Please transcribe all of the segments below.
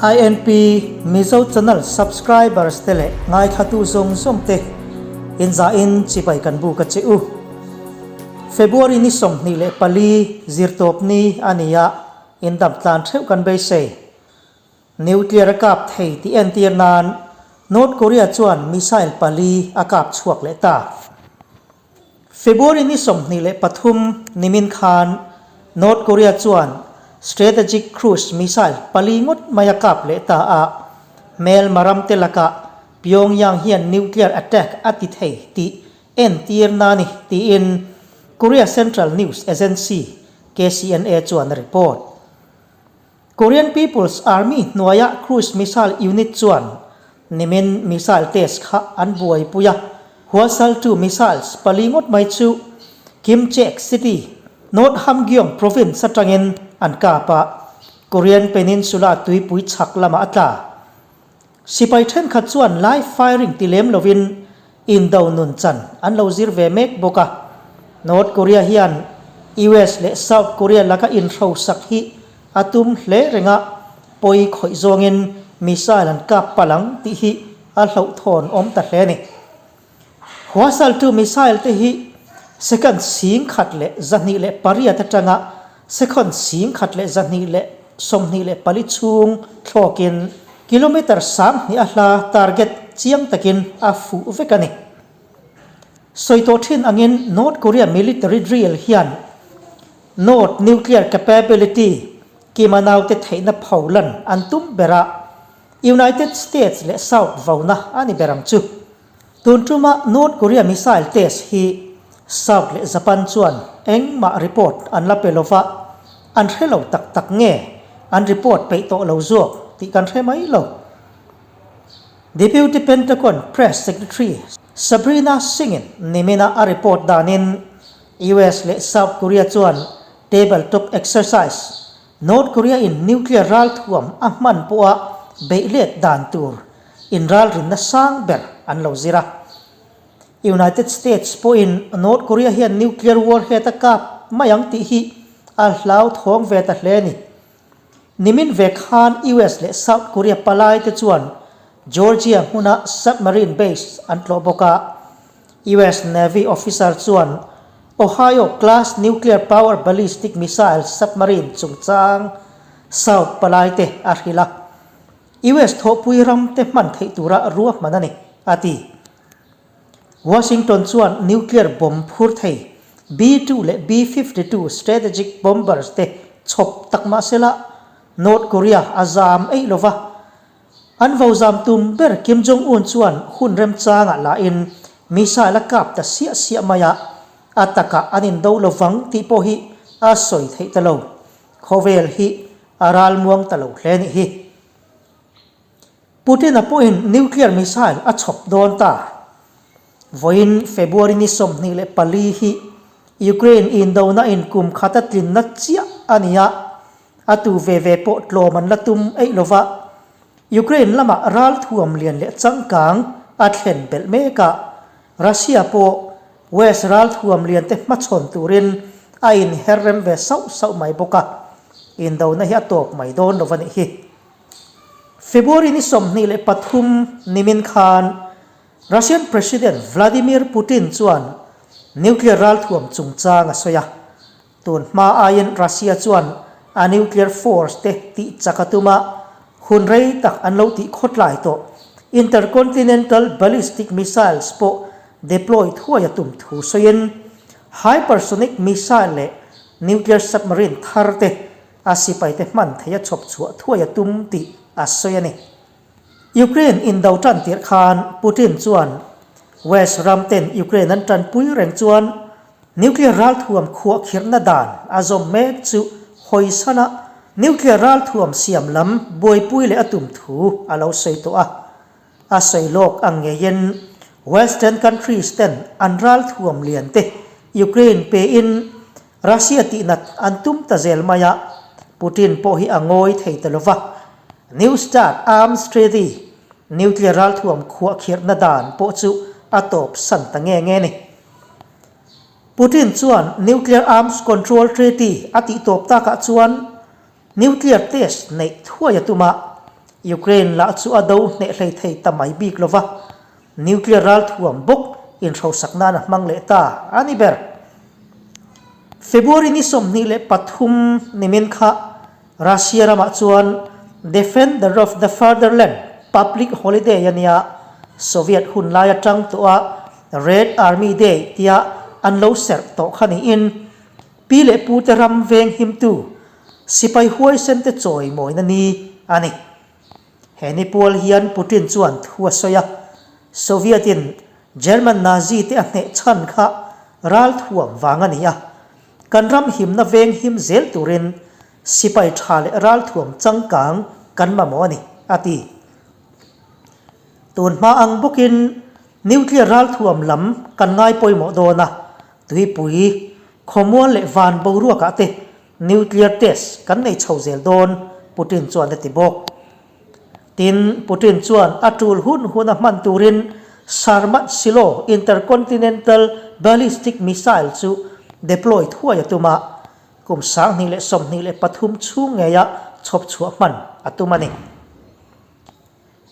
INP Mizo Channel subscribers te leh ngaithlatu zawng zawng te inzahin chibai kan buk a che u. February ni 24 zirtawp ni a ni a, indam tlan theuh kan beisei. Nuclear a kap thei tih entir nan North Korea chuan missile pali a kap chhuak leh ta. February ni 23 nimin khan North Korea chuan strategic cruise missile pali ngawt mai a kap leh ta a, hmelma ram te lakah Pyongyang hian nuclear attack a ti thei tih entir na ni tiin Korea Central News Agency, KCNA, chuan a report. Korean People's Army hnuaia cruise missile unit chuan nimin missile test kha an buaipui a, Hwasal-2 missiles pali ngawt mai chu Kimchaek City, North Hamgyong Province atangin an kap a, Korean Peninsula tuipui chhak lamah a tla. Sipai thenkhat chuan live firing ti lem lovin indo nun chan an lo zir ve mek bawk a. North Korea hian US leh South Korea laka inhrosak hi a tum hle reng a, pawi khawih zawngin missile an kap palh ang tih hi a hlauhthawn awm ta hle a ni. Hwasal-2 missile te hi second 1128 atanga second 1124 chhung thlawkin kilometre 20 a hla target chiang takin a fuh vek a ni. Sawi tawh thin angin North Korea military drill hian North nuclear capability kima naute theihna pholan an tum ber a, United States leh South vauna a ni ber ang chu. Tun tuma North Korea missile test hi South leh Japan chuan engmah report an la pe lova, an hre lo tak tak nge an report peih tawh lo zawk tih kan hre mai lo. Deputy Pentagon Press Secretary Sabrina Singh-in nimina a report danin US leh South Korea chuan tabletop exercise North Korea in nuclear ralthuam a hman pawha beih let dan tur inralrinna sang ber an lo zir a. United States pawhin North Korea hian nuclear warhead a kap mai ang tih hi a hlauthawng ve ta hle a ni. Nimin ve khan US leh South Korea palai te chuan Georgia hmuna submarine base an tlawh bawk a. US Navy officer chuan Ohio class nuclear power ballistic missile submarine chungchang South palai te a hrilh a. US thawhpui ram te hman theih tura ruahman a ni, a ti. Washington chuan nuclear bomb phur thei B-2 leh B-52 strategic bombers te chhawp tak mah sela North Korea a zam eih lo va. An vo zam tum ber Kim Jong-un chuan hun remchangah lahin missile a kap ta siah siah mai a, a takah an indo lo vang tih pawh hi a sawi theih ta lo. Khawvel hi a ral muang ta lo hle nih hi. Putin-a pawhin nuclear missile a chhawp dawn ta. Vawiin February ni 24 hi Ukraine indona in kum khata tlinna chiah a ni a, a tu ve ve pawh tlawm an la tum eih lova. Ukraine lamah ral thuam lian leh changkang a thlen belh mek a, Russia pawh West ral thuam lian te hmachhawn turin a inher rem ve sauh sauh mai bawk a, indona hi a tawp mai dawn lo a nih hi. February ni 23 nimin khan Russian President Vladimir Putin chuan nuclear ral thuam chungchang a sawi a, tun hma aiin Russia chuan a nuclear force te tih chak a tum a, hun rei tak an lo tih khawtlai tawh intercontinental ballistic missiles pawh deploy thuai a tum thu sawiin hypersonic missile leh nuclear submarine thar te a sipaite hman theih a chhawp chhuah thuai a tum tih a sawi a ni. Ukraine indo tan tirh khan Putin chuan West ram ten Ukraine an tanpui reng chuan nuclear ralthuam khuahkhirhna dan a zawm mek chu hawisana nuclear ralthuam siam lam buaipui leh a tum thu a lo sawi tawh a. A sawi lawk ang ngeiin Western countries ten an ralthuam lian te Ukraine pein Russia tihnat an tum ta zel mai a, Putin pawh hi a ngawi thei ta lova. New Start Arms Treaty, nuclear ralthuam khuahkhirhna dan pawh chu a tawp san ta nge nge ni. Putin chuan Nuclear Arms Control Treaty a tih tawp takah chuan nuclear test neih thuai a tum a. Ukraine lah chu a do hneh hlei thei ta mai bik lo va, nuclear ralthuam bawk inhrosak nan a hmang leh ta a ni ber. February ni 23 nimin kha Russia ramah chuan Defender of the Fatherland public holiday a nia, Soviet hun lai atang tawha Red Army Day tia an lo serh tawh kha niin Pi leh Pu te ram veng himtu sipai huaisen te chawimawina ni a ni. He ni pual hian Putin chuan thu a sawi a, Soviet in German Nazi te a hneh chhan kha ralthuam vang a ni a, kan ram himna veng him zel turin sipai tha leh ralthuam changkang kan mamawh a ni, a ti. Tun hma ang bawkin nuclear ralthuam lam kan ngai pawimawh dawn a, Tuipui, khawmual leh van boruakah te nuclear test kan nei chho zel dawn, Putin chuan a ti bawk. Tin, Putin chuan a tul hun huna hman turin Sarmat Silo intercontinental ballistic missile chu deploy thuai a tum a, kum 2023 chhung ngeia chhawp chhuah hman a tum a ni.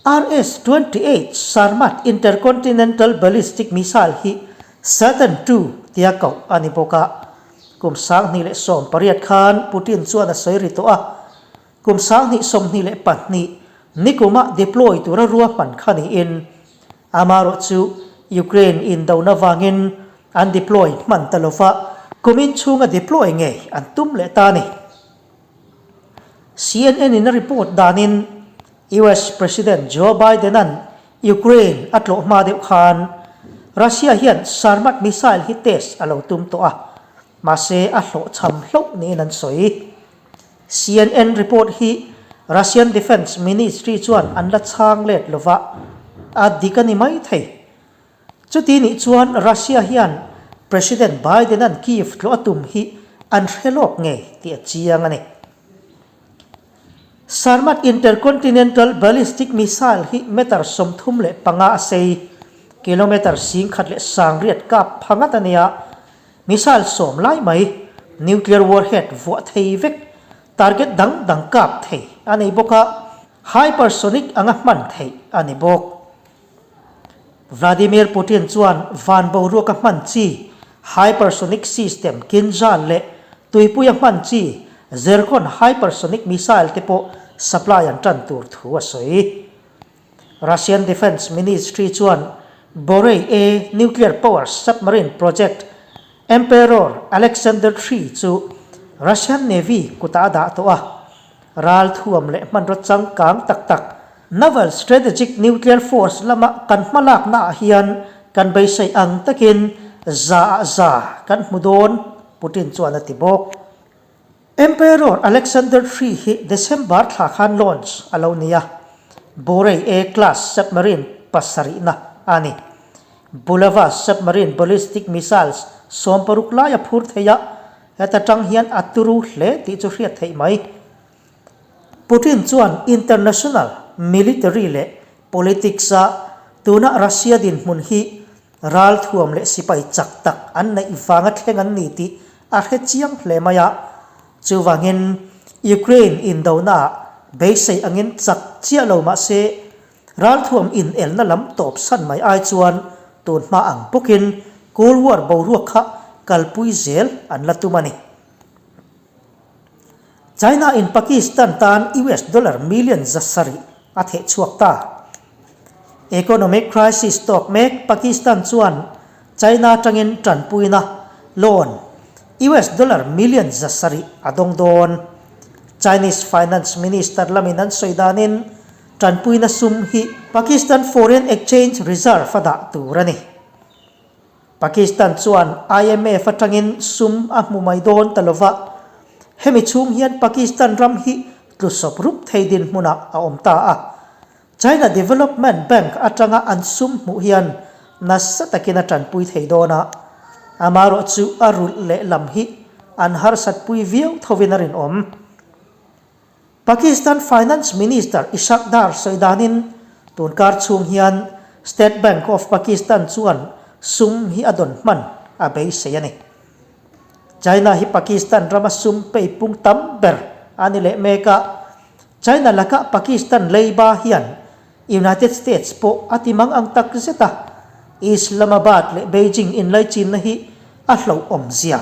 RS 28 Sarmat intercontinental ballistic missile hi Saturn II tia koh a ni bawk a. Kum 2018 khan Putin chuan a sawi ri tawh a, kum 2022 nikumah deploy tura ruahman kha niin amarawh chu Ukraine indona vangin an deploy hman ta lova, kumin chhunga deploy ngei an tum leh ta a ni. CNN in a report danin US President Joe Biden-a'n Ukraine a tlawh hma deuh khan Russia hian Sarmat missile hi test a lo tum tawh a, mahse a hlawhchham hlauh niin an sawi. CNN report hi Russian Defence Ministry chuan an la chhang let lova, a dik a ni mai thei. Chuti nih chuan Russia hian President Biden-a'n Kyiv tlawh a tum hi an hre lawk ngei tih a chiang a ni. Sarmat intercontinental ballistic missile hi meter 35 a sei, kilometre 1800 kap pha ngat a nia. Missile 10 lai mai nuclear warhead vuah thei vek, target dang dang kap thei a nei bawk a, hypersonic anga hman theih a ni bawk. Vladimir Putin chuan van boruaka hman chi hypersonic system Kinzhal leh tuipuia hman chi Zircon hypersonic missile te pawh supply an tan tur thu a sawi. Russian Defence Ministry chuan Borei-A nuclear power submarine project Emperor Alexander ii chu Russian Navy kutah a dah tawh a, ral thuam leh hmanraw changkang tak tak Naval Strategic Nuclear Force lama kan hmalaknaah hian kan beisei ang takin za ah za kan hmu dawn, Putin chuan a ti bawk. Emperor Alexander ii hi December thla khan launch a lo ni a, Borei A class submarine pasarihna a ni. Bulava submarine ballistic missiles 60 lai a phur thei a, heta tang hian a turu hle tih chu hriat theih mai. Putin chuan international military leh politics-a tuna Russia dinhmun hi ralthuam leh sipai chak tak an neih vanga thleng an ni tih a hre chiang hle mai a. Chuvangin Ukraine indonaah beisei angin chak chiah lo mah se ralthuam inelna lam tawp san mai ai chuan tun hma ang bawkin Cold War boruak kha kalpui zel an la tum a ni. China in Pakistan tan US dollar million 700 a theh chhuak ta. Economic crisis tawk mek Pakistan chuan China atangin tanpuina, loan, US dollar million 700 a dawng dawn. Chinese Finance Minister lamin an sawi danin tanpuina sum hi Pakistan foreign exchange reserve a dah tur a ni. Pakistan chuan IMF atangin sum a hmu mai dawn ta lova, hemi chhung hian Pakistan ram hi tlusawp rup thei dinhmunah a awm ta a. China Development Bank atanga an sum hmuh hian nasa takin a tanpui thei dawn a, amaherawh chu a rulh leh lam hi an harsatpui viau thovin a rinawm. Pakistan Finance Minister Ishaq Dar sawi danin tunkar chhung hian State Bank of Pakistan chuan sum hi a dawn hman a beisei a ni. China hi Pakistan rama sum pei pung tam ber a ni leh mek a. China laka Pakistan leiba hian United States pawh a ti mang ang tak zet a, Islamabad leh Beijing inlaichinna hi a hlauhawm zia.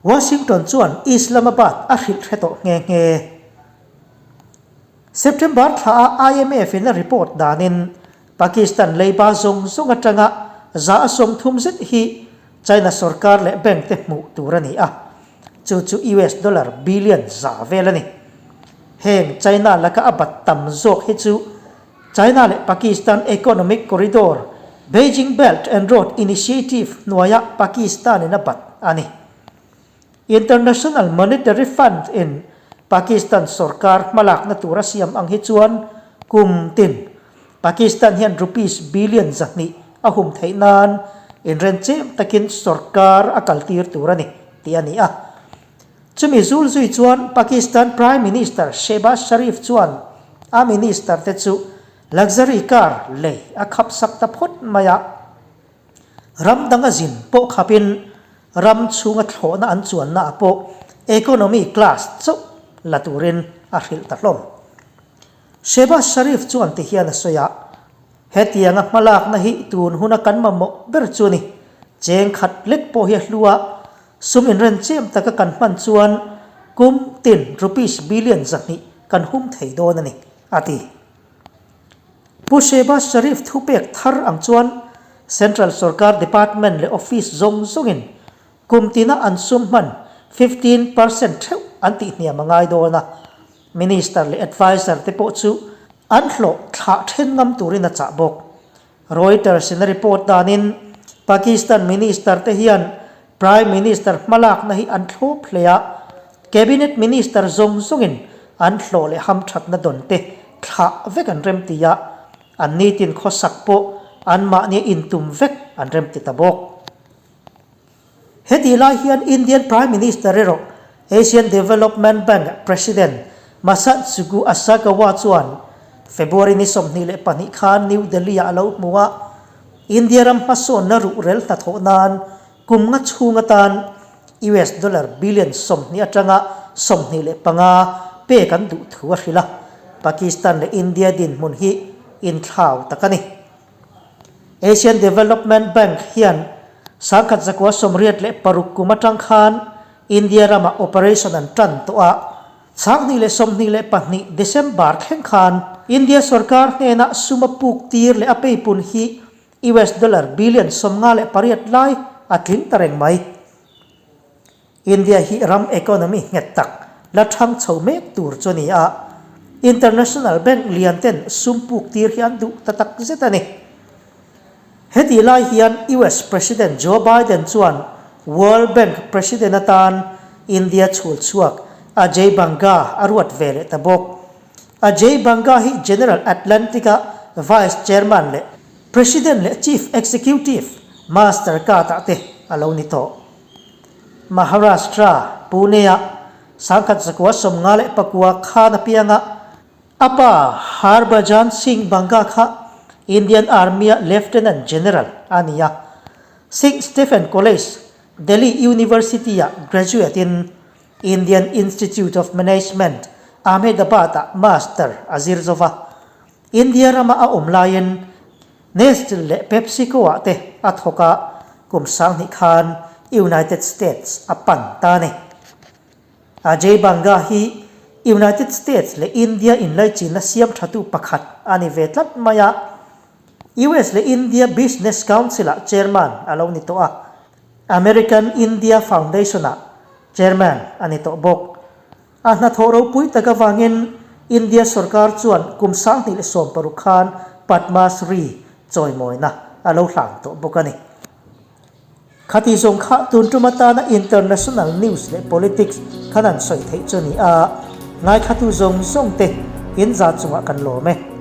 Washington chuan Islamabad a hrilh hre tawh nghe nghe. September thla a IMF in a report danin Pakistan leiba zawng zawng atanga za a 30 zet hi China sorkar leh bank te hmuh tur a ni a, chu chu US dollar billion za vel a ni. Heng China laka a bat tam zawk hi chu China leh Pakistan Economic Corridor, Beijing Belt and Road Initiative hnuaia Pakistan in a bat a ni. International Monetary Fund in Pakistan sorkar hmalakna tur a siam ang hi chuan kum tin Pakistan hian rupees billion 200 a hum theih nan inrenchem takin sorkar a kaltir tur a ni tih a ni a. Chumi zul zui chuan Pakistan Prime Minister Shehbaz Sharif chuan a minister te chu luxury car lei a khapsak ta phawt mai a. Ram danga zin pawh khapin ram chhunga thlawhna an chuanna ah pawh economy class chauh la turin a hrilh ta hlawm. Shehbaz Sharif chuan ti hian a sawi a, Hetianga hmalakna hi tun huna kan mamawh ber chu a ni. Cheng khat lek pawh hi a hlu a, sum inrenchem taka kan hman chuan kum tin rupees billion 200 kan hum thei dawn a ni, a ti. Pu Shehbaz Sharif thupek thar ang chuan Central Sorkar Department leh Office zawng zawngin kum tina an sum hman 15 percent theuh an tihhniam a ngai dawn a, Minister leh Adviser te pawh chu an hlawh thlah then ngam turin a chah bawk. Reuters in a report danin Pakistan Minister te hian Prime Minister hmalakna hi an thlawp hle a, Cabinet Minister zawng zawngin an hlawh leh hamthatna dawn te thlah vek an rem ti a, an nitin khawsak pawh anmahnia intum vek an rem ti ta bawk. Hetih lai hian Indian Prime Minister erawh Asian Development Bank President Masatsugu Asakawa chuan February ni 22 khan New Delhi-ah a lo hmu a, India ram hmasawnna ruhrel hnathawh nan kum nga chhung atan US dollar billion 20 atanga 25 pek an duh thu a hrilh a, Pakistan leh India dinhmun hi inthlau tak a ni. Asian Development Bank hian 1986 kum atang khan India ramah operation an tan tawh a, 2022 December thleng khan India sorkar hnenah sum a puk tir leh a peipun hi US dollar billion 58 lai a tling ta reng mai. India hi ram economy nghet tak la thang chho mek tur chu a ni a, international bank lian ten sum puk tir hi an duh ta tak zet a ni. Hetih lai hian US President Joe Biden chuan World Bank President atan India chhul chhuak Ajay Banga a ruat ve leh ta bawk. Ajay Banga hi General Atlantic-a Vice Chairman leh President leh Chief Executive Mastercard-ah te a lo ni tawh. Maharashtra, Pune-ah 1959 khan a piang a, a pa Harbhajan Singh Banga kha Indian Army-a Lieutenant General a ni a. Singh Stephen College, Delhi University-ah graduate-in Indian Institute of Management, Ahmedabad-ah Master a zir zo va. India rama a awm laiin Nestle leh PepsiCo-ah te a thawk a, kum 2000 khan United States a pan ta a ni. Ajay Banga hi United States leh India inlaichinna siam thatu pakhat a ni ve tlat mai a, US leh India Business Council-ah chairman a lo ni tawh a, American India Foundation-ah chairman a ni tawh bawk. A hnathawh ropui tak avangin India sorkar chuan kum 2016 khan Padma Shri chawimawina a lo hlan tawh bawk a ni. Khati zawng kha tun tum atana international news leh politics khan an sawi theih chu a ni a, ngaithlatu zawng zawng te in za chungah kan lawm e.